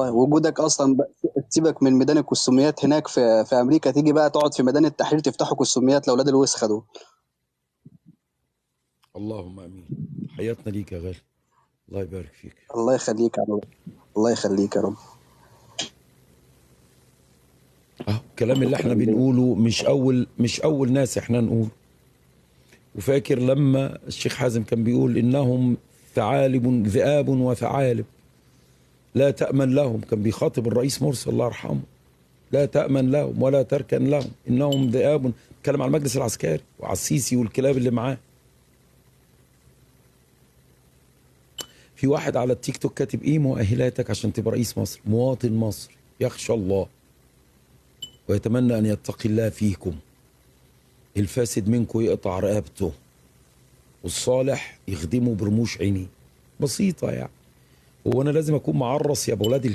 وجودك اصلا تسيبك من ميدان الكسوميات هناك في امريكا، تيجي بقى تقعد في ميدان التحرير تفتحوا كسوميات لاولاد الوسخة دول. اللهم امين. حياتنا ليك يا غالي، الله يبارك فيك. الله يخليك يا رب، الله يخليك يا رب. الكلام اللي احنا بنقوله مش اول ناس احنا نقول. وفاكر لما الشيخ حازم كان بيقول انهم ثعالب ذئاب وثعالب لا تأمن لهم، كان بيخاطب الرئيس مرسي الله يرحمه، لا تأمن لهم ولا تركن لهم انهم ذئاب. اتكلم على المجلس العسكري وعلى السيسي والكلاب اللي معاه. في واحد على التيك توك كاتب ايه مؤهلاتك عشان تبقى رئيس مصر؟ مواطن مصري يخشى الله ويتمنى ان يتقي الله فيكم. الفاسد منكم يقطع رقبته والصالح يخدمه برموش عينيه. بسيطة يعني. هو انا لازم اكون معرص يا ابو ولاد